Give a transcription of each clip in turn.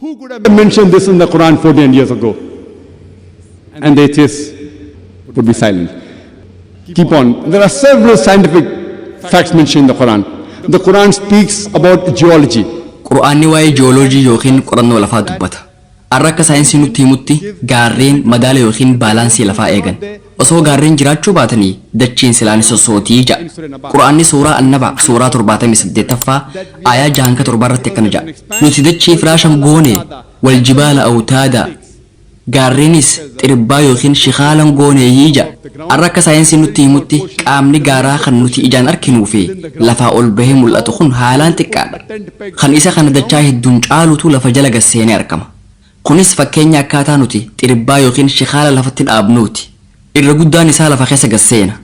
Who could have mentioned this in the Quran 14 years ago? And the atheists would be silent. Keep on. There are several scientific facts mentioned in the Quran. The Quran speaks about geology. Qur'aanni waa'ee jiyooloojii yookiin qorannoo lafaa dubbata. Har'a akka saayinsii nutti himutti, gaarreen madaala yookiin baalaansii lafaa eegan. Osoo gaarreen jiraachuu baatanii dachiin silaan sossootii ja'a. Qur'aanni suuraa Annaba suuraa 78ffaa aayaa 6 hanga 7 irratti akkana ja'a: "Nuti dachii firaashan goone, والجبال أوتادا, gaarreenis xiribbaa yookiin shikaalan gooneeyyii" ja'a. Har'a akka saayinsii nutti himutti qaamni gaaraa kan nuti ijaan arginuu fi lafaa ol bahee mul'atu kun haalaan xiqqaadha. Kan isa kana dachaa hedduun caalutu lafa jala gasseenee argama. Kunis fakkeenya akkaataa nuti xiribbaa yookiin shikaala lafatti dhaabnuuti. Irra guddaan isaa lafa keessa gasseena.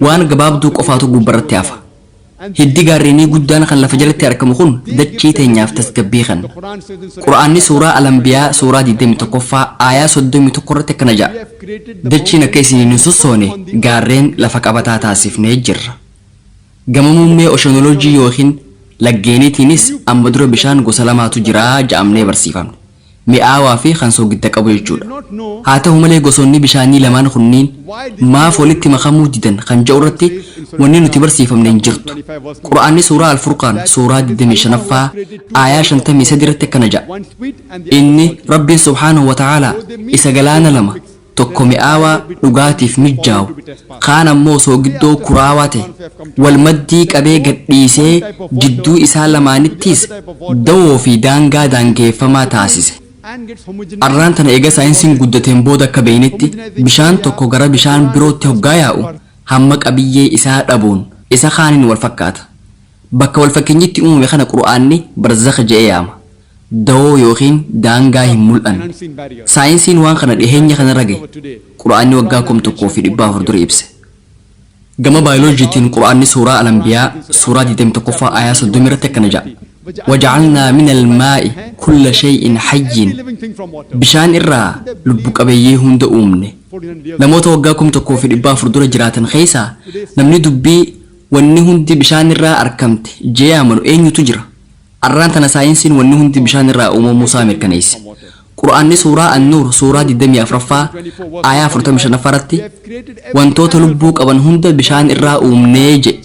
Waan gabaabduu qofaatu gubbarratti hafa. Hiddi gaarreenii guddaan kan lafa jalatti argamu kun dachii teenyaaf tasgabbii kenna. Qura'aanni suuraa Alambiyaa suuraa 21ffaa aayaa 31 irratti akkana jedha: "Dachiin akka isiniin hin sossoone gaarreen lafa qabataa taasifnee jirra." Gama muummee oceanology yookiin laggeeniitiinis amma dura bishaan gosa lamaatu jira ja'amnee barsiifamne. Mi'aawaa fi kan soogidda qabu jechuudha. Haa ta'u malee, gosoonni bishaanii lamaan kunniin maaf walitti makamuu didan kan jedhu irratti wanni nuti barsiifamne hin jirtu. Qura'aanni suuraa Alfurqaan suuraa 25ffaa aayaa 53 irratti akkana jedha: "Inni Rabbiin سبحانه وتعالى isa galaana lama, tokko mi'aawaa dhugaatiif mijjaawu, kaan ammoo soogiddoo kuraawaa ta'e, wal maddii qabee gadhiisee jidduu isaa lamaanittis dawoo fi daangaa daangeeffamaa taasise." Arraan tana eega saayinsiin guddateen booda akka beeynetti, bishaan tokko gara bishaan birootti hoggaa yaa'u hamma qabiyyee isaa dhabuun isa kaaniin wal fakkaata. Bakka wal fakkeenyitti uumame kana Qur'aanni barzakha je'ee yaama. Dawoo yookiin daangaa hin mul'anne. Saayinsiin waan kana dhiheenya kanarra gahe. Qur'aanni waggaa 1400 dura ibse. Gama baayoloojiitiin Qur'aanni suuraa Alambiyaa suuraa 21ffaa aayaa 30 irratti akkana jedha: وجعلنا من الماء كل شيء حي. Bishaan irraa lubbu qabeeyyii hunda uumne. Namoota waggaa 1400 dura jiraatan keessaa namni dubbii wanni hundi bishaan irraa argamte jee amanu eenyutu jira? Arraan tana saayinsiin wanni hundi bishaan irraa uumamuu isaa mirkaneesse. Qur'aanni suuraa Annuur suuraa 24ffaa aayaa 45 irratti wantoota lubbuu qaban hunda bishaan irraa uumnee jedhe.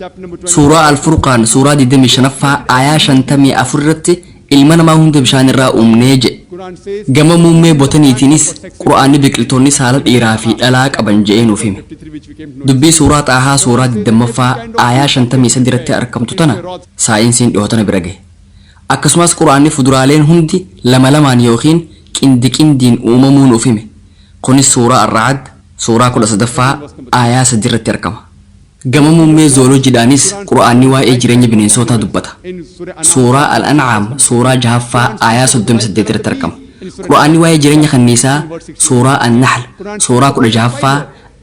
Suuraa Alfurqaan suuraa 25ffaa aayaa 54 irratti ilma namaa hunda bishaan irraa uumnee jedhe. Gama muummee botaniitiinis Qur'aanni biqiltoonni saala dhiiraa fi dhalaa qaban je'ee nuuf hime. Dubbii suuraa Xaahaa suuraa 20ffaa aayaa 53 irratti argamtu tana saayinsiin dhiyootana bira gahe. Akkasumas Qur'aanni fuduraaleen hundi lama lamaan yookiin qindi qindiin uumamuu nuuf hime. Kunis suuraa Arra'ad suuraa 13ffaa aayaa 3 irratti argama. Gama muummee zooloojiidhaanis Qur'aanni waa'ee jireenya bineensotaa dubbata. Suuraa Al-An'aam suuraa 6ffaa aayaa 38 irratti argama. Qur'aanni waa'ee jireenya kanniisaa suuraa An-Nahl suuraa 16ffaa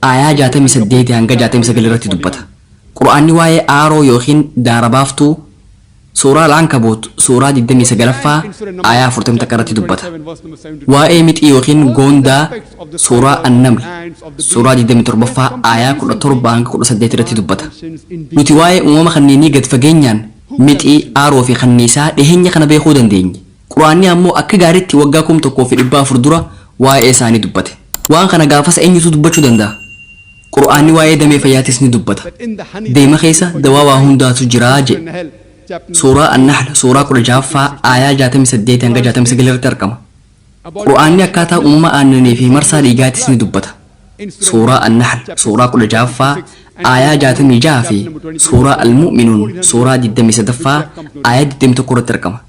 aayaa 68 hanga 69 irratti dubbata. Qur'aanni waa'ee aaroo yookiin daara baaftuu suuraa Al-Ankabuut suuraa 29ffaa aayaa 41 irratti dubbata. Waa'ee mixii yookiin goondaa suuraa Annaml suuraa 27ffaa aayaa 17 hanga 18 irratti dubbata. Nuti waa'ee uumama kanneenii gad fageenyaan, mixii, aaroo fi kanniisaa, dhiheenya kana beekuu dandeenya. Quraanni ammoo akka gaariitti waggaa 1400 dura waa'ee isaanii dubbate. Waan kana gaafas eenyutu dubbachuu danda'a? Qur'aanni waa'ee damee fayyaatis ni dubbata. Deema keessa dawaa waa hundaatu jiraa jedhe. Suuraa Annahl suuraa 16ffaa aayaa 68 hanga 69 irratti argama. Qur'aanni akkaataa uumama aannanii fi marsaa dhiigaatis ni dubbata. Suuraa Annahl suuraa 16ffaa aayaa 66 fi suuraa Almu'minuun suuraa 23ffaa aayaa 21 irratti argama.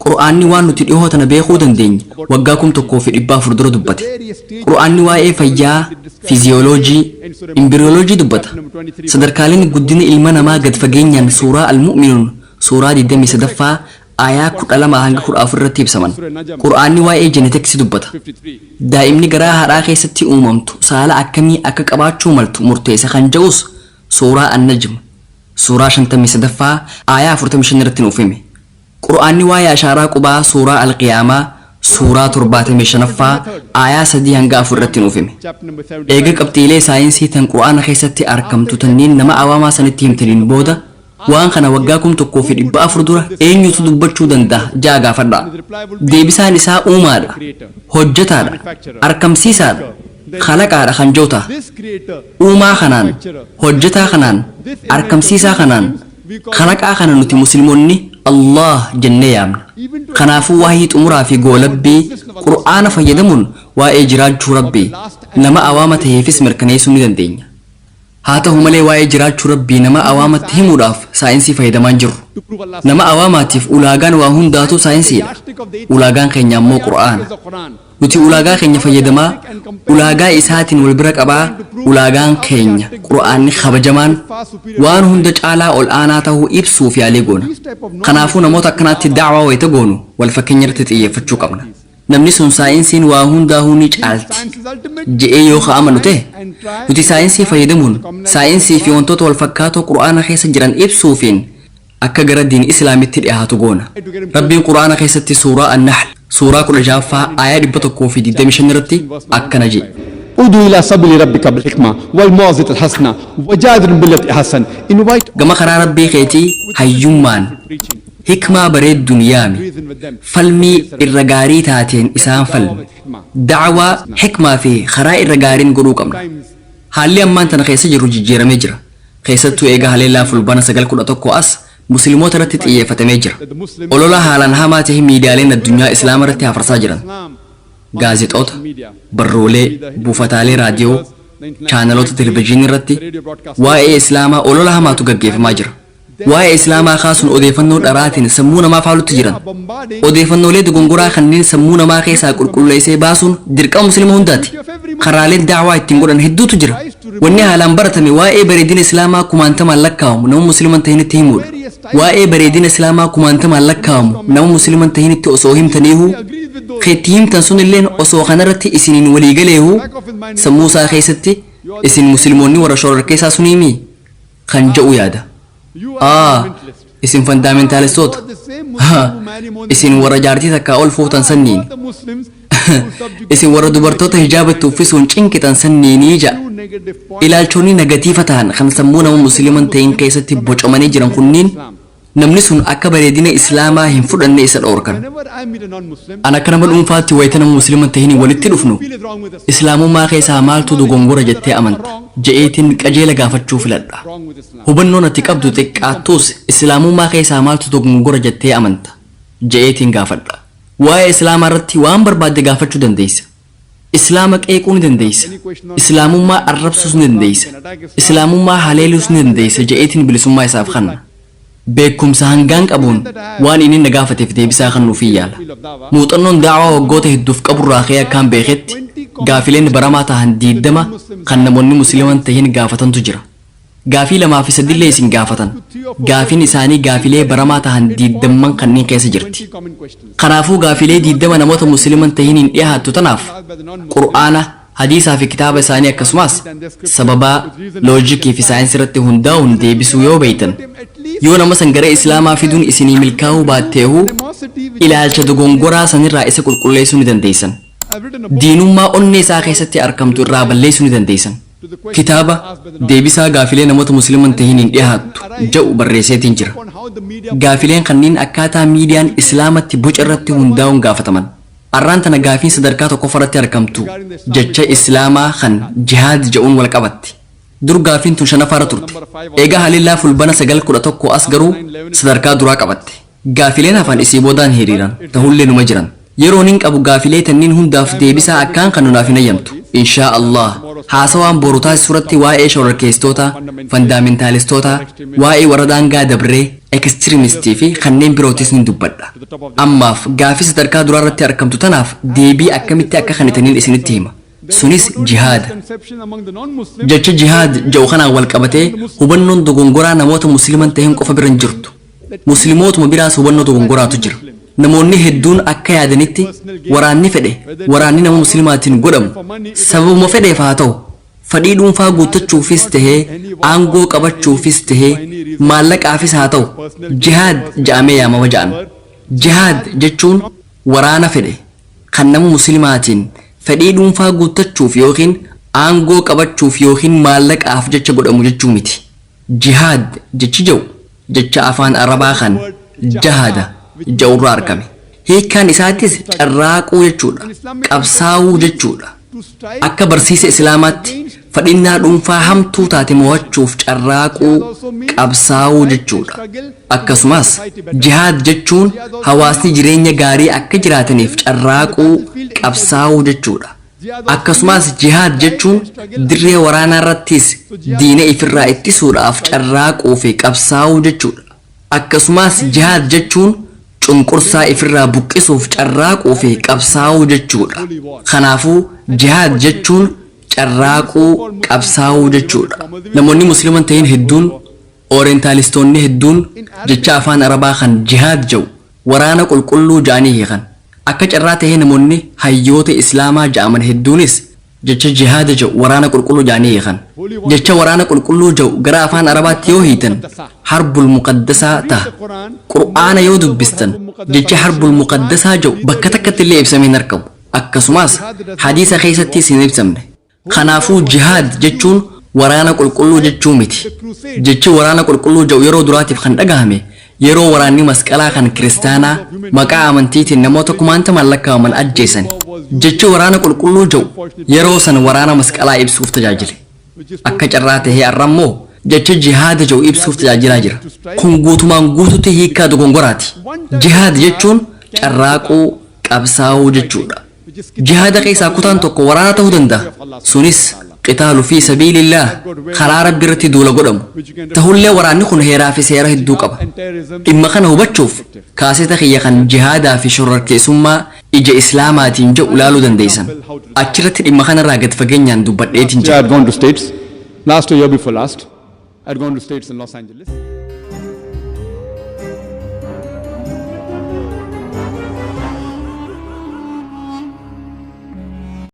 Qur'aanni waan nuti dhihoo tana beekuu dandeenye waggaa 1400 dura dubbate. Qur'aanni waa'ee fayyaa, fiiziyooloojii, imbiriyooloojii dubbata. Sadarkaaleen guddina ilma namaa gad fageenyaan suuraa Almu'minuun suuraa 23ffaa aayaa 12 hanga 14 irratti ibsaman. Qur'aanni waa'ee jenetiksii dubbata. Daa'imni garaa haadhaa keessatti uumamtu saala akkamii akka qabaachuu maltu murteessa kan jedhus suuraa Annajm suuraa 53ffaa aayaa 45 irratti nuuf hime. Qur'aanni waa'ee ashaaraa qubaa suuraa Alqiyaamaa suuraa 75ffaa aayaa 3 hanga 4 irratti nuuf hime. Eega qabxiilee saayinsii tan Qur'aana keessatti argamtu tanniin nama awaamaa sanitti himtaniin booda Waan kana waggaa 1400 dura eenyutu dubbachuu danda'a jaa gaafadha. Deebisaan isaa uumaadha, hojjetaadha, arkamsiisaadha, kalaqaadha kan jiru ta'a. Uumaa kanaan, hojjetaa kanaan, arkamsiisaa kanaan, kalaqaa kana nuti Musliimonni Allah jennee yaamna. Kanaafuu waa'ee xumuraa fi goolabbii Qur'aana fayyadamuun waa'ee jiraachuu Rabbii nama awaama ta'eefis mirkaneessuu ni dandeenya. Haa ta'u malee, waa'ee jiraachuu Rabbii nama awaamatti himuudhaaf saayinsii fayyadamaa hin jirru. Nama awaamaatiif ulaagaan waa hundaatu saayinsiidha. Ulaagaan keenya ammoo Qur'aana. Nuti ulaagaa keenya fayyadamaa, ulaagaa isaatiin wal bira qabaa, ulaagaan keenya Qur'aanni kabajamaan waan hunda caalaa ol aanaa ta'uu ibsuuf yaalii goona. Kanaafuu namoota akkanaatti da'waa wayita goonu wal fakkeenya irratti xiyyeeffachuu qabna. Namni sun saayinsiin waa hundaa'uu ni caalti je'ee yoo amanu ta'e, nuti saayinsii fayyadamuun saayinsii fi wantoota wal fakkaatoo Qur'aana keessa jiran ibsuufiin akka gara diin Islaamitti dhiyaatu goona. Rabbiin Qur'aana keessatti suuraa Annahl, suuraa 16ffaa, aayaa 125 irratti akkana jedhe. ادع إلى سبيل ربك بالحكمة والموعظة الحسنة وجادلهم بالتي أحسن. Invite Gama karaa Rabbii keetii hayyummaan, hikmaa bareedduun yaami, falmii irra gaarii taateen isaan falmi. Da'waa hikmaa fi karaa irra gaariin godhuu qabna. Haalli ammaan tana keessa jirru jijjiiramee jira. Keessattuu eega haleellaa Fulbaana 9/11 as Musliimoota irratti xiyyeeffatamee jira. Olola haalaan hamaa ta'e miidiyaaleen addunyaa Islaama irratti hafarsaa jiran. Gaazexoota, barruulee, buufataalee raadiyoo, chaanaloota televizyiinii irratti waa'ee Islaamaa olola hamaatu gaggeeffamaa jira. Waa'ee Islaamaa kaasuun odeeffannoo dharaatiin sammuu namaa faalutti jiran. Odeeffannoolee dogongoraa kanneen sammuu namaa keessaa qulqulleessee baasuun dirqama Musliima hundaati. Karaaleen daawaa ittiin godhan hedduutu jira. Wanni haalaan baratame waa'ee bareedina Islaamaa kumaantamaan lakkaa'amu nama Musliima tahinitti himuudha. Waa'ee bareedina Islaamaa kumaantamaan lakkaa'amu nama Musliima tahinitti osoo himtaniihu, keetti himtan sunilleen osoo kanarratti isiniin waliigaleehu, sammuu isaa keessatti "Isin Musliimoonni warra shororkeessaa suniimi?" kan jedhu yaada. Aa, isin fundamentaalistoota. Isin warra jaartii takkaa ol fuutan sanniin. Isin warra dubartoota hijaabatti uffisuun cinqitan sanniinii ja'a. Ilaalchonni negative ta'an kan sammuu nama Musliiman ta'in keessatti bocamanii jiran kunniin namni sun akka bareedina Islaamaa hin fudhanne isa dhoorkan. An akka nama dhuunfaatti wayita nama Musliiman ta'in walitti dhufnu, "Islaamummaa keessaa maaltu dogongora jettee amanta?" je'eetiin qajeela gaafachuu filadha. "Hubannoon ati qabdu xiqqaattus Islaamummaa keessaa maaltu dogongora jettee amanta?" je'eetiin gaafadha. Waa'ee Islaamaa irratti waan barbaadde gaafachuu dandeessa. Islaama qeequu ni dandeessa. Islaamummaa arrabsuus ni dandeessa. Islaamummaa haleeluus ni dandeessa je'eetiin bilisummaa isaaf kenna. Beekumsa hangaan qabuun waan inni na gaafateef deebisaa kennuufii yaala. Muuxannoon daawaa waggoota hedduuf qaburraa ka'ee akkaan beeketti, gaafileen baramaa ta'an 20 kan namoonni Musliiman tahin gaafatantu jira. Gaafii lamaa fi sadillee isin gaafatan. Gaafiin isaanii gaafilee baramaa ta'an diidamman kanneen keessa jirti. Kanaafuu gaafilee 20 namoota Musliiman tahiniin dhiyaattu tanaaf Qur'aana, hadiisaa fi kitaaba isaanii, akkasumas sababaa loojikii fi saayinsii irratti hundaa'uun deebisuu yoo beeytan, yoo nama san gara Islaamaa fiduun isinii milkaa'uu baatteehu, ilaalcha dogongoraa sanirraa isa qulqulleessuu ni dandeessan. Diinummaa onnee isaa keessatti argamtu irraa balleessuu ni dandeessan. Kitaaba "Deebisaa gaafilee namoota Musliiman tahiniin dhiyaattu" jedhu barreesseetiin jira. Gaafileen kanneen akkaataa miidiyaan Islaamatti boca irratti hundaa'uun gaafataman. Arraan tana gaafiin sadarkaa tokkoffaratti argamtu jecha Islaamaa kan jihaad jedhuun wal qabatti. Dur gaafiin tun shanaffaarra turte. Egaa haleellaa Fulbana 9/11 as garuu sadarkaa duraa qabatte. Gaafileen hafan isii boodaan hiriiran tahullee numa jiran. Yeroon hin qabu gaafilee tanniin hundaaf deebisaa akkaan kan nunaaf hin hayyamtu. Inshaa Allah haasawaan boru taasisu irratti waa'ee shororkeessitoota, fundamentaalistoota, waa'ee warra daangaa dabree, extremistii fi kanneen birootis ni dubbadha. Ammaaf gaafii sadarkaa duraa irratti argamtu tanaaf deebii akkamitti akka kennitaniin isinitti hima. Sunis jihaada. Jecha jihaad jedhu kanaan wal qabatee hubannoon dogongoraa namoota Musliiman ta'een qofa bira hin jirtu. Musliimootuma biraas hubannoo dogongoraatu jira. Namoonni hedduun akka yaadanitti waraanni fedhe, waraanni nama Musliimaatiin godhamu, sababuma fedheef haa ta'u, fedhii dhuunfaa guuttachuufis tahee, aangoo qabachuufis tahee, maallaqaafis haa ta'u, jihaad ja'amee yaamama ja'an. Jihaad jechuun waraana fedhe kan nama Muslimaatiin fedhii dhuunfaa guuttachuuf yookiin aangoo qabachuuf yookiin maallaqaaf jecha godhamu jechuu miti. Jihaad jechi jedhu jecha afaan Arabaa kan jahada ja'urraa argame. Hiikkaan isaattis carraaquu jechuudha, qabsaa'uu jechuudha. Akka barsiisa Islaamaatti fadhinnaa dhuunfaa hamtuu taate mo'achuuf carraaquu, qabsaa'uu jechuudha. Akkasumas jihaad jechuun hawaasni jireenya gaarii akka jiraataniif carraaquu, qabsaa'uu jechuudha. Akkasumas jihaad jechuun dirree waraanaa irrattis diina ifirraa ittisuudhaaf carraaquu fi qabsaa'uu jechuudha. Akkasumas jihaad jechuun cunqursaa ifirraa buqqisuuf carraaquu fi qabsaa'uu jechuudha. Kanaafuu jihaad jechuun carraaquu, qabsaa'uu jechuudha. Namoonni Musliman ta'in hedduun, Oorientaalistoonni hedduun, jecha afaan Arabaa kan jihaad jedhu waraana qulqulluu ja'anii hiikan. Akka carraa tahee namoonni hayyoota Islaamaa ja'aman hedduunis jecha jihaada jedhu waraana qulqulluu ja'anii hiikan. Jecha waraana qulqulluu jedhu gara afaan Arabaatti yoo hiitan harbul muqaddasaa taha. Qur'aana yoo dubbistan jecha harbul muqaddasaa jedhu bakka takkatti illee ibsamee hin argamu. Akkasumas hadiisa keessattis hin ibsamne. Kanaafuu jihaad jechuun waraana qulqulluu jechuu miti. Jechi waraana qulqulluu jedhu yeroo duraatiif kan dhagahame yeroo waraanni masqalaa kan kiristaanaa maqaa amantiitiin namoota kumaantamaan lakkaa'aman ajjeesan. Jechi waraana qulqulluu jedhu yeroo san waraana masqalaa ibsuuf tajaajile. Akka carraa tahee har'a immoo jecha jihaada jedhu ibsuuf tajaajilaa jira. Kun guutumaan guututti hiikkaa dogongoraati. Jihaad jechuun carraaquu, qabsaa'uu jechuudha. Jihaada keessaa kutaan tokko waraana ta'uu danda'a. Sunis qitaalu fi sabiilillaah, karaa Rabbi irratti duula godhamu. Tahullee waraanni kun heeraa fi seera hedduu qaba. Dhimma kana hubachuuf kaaseta kiyya kan jihaadaa fi shororkeessummaa ija Islaamaatiin jedhu ilaaluu dandeessan. Achirratti dhimma kanarraa gad fageenyaan dubbadheetiin I jira. had gone to States last year, year before last. I'd gone to States in Los Angeles.